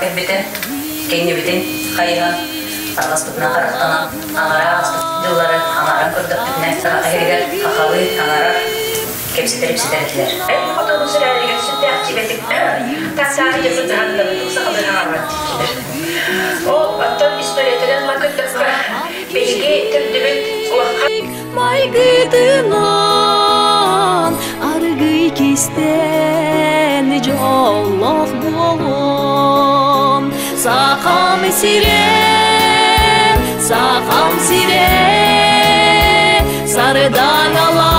кэлбитэ. Кэннибитин хайыһан, арҕаспытынан харахтанан, аҥараа ааспыт дьыллары аҥааран көрдөхпүтүнэ, саха иһигэр хахалыы аҥарар, кэпсэтэр-ипсэтэр этилэр. Хотону сүрээлигэр сүрдээх дьиибэтик тахсаары дьэ сылдьыһаннарын сахалыы хаҥарбат диэччилэр. Ол оттон историятыгар ма көрдөххө, биһиги төрдүбүт улахан Майгытынан аргый кистэн дьоллоох буолуом. Сахам сирэ, сахам сирэ, сардаҥалаах.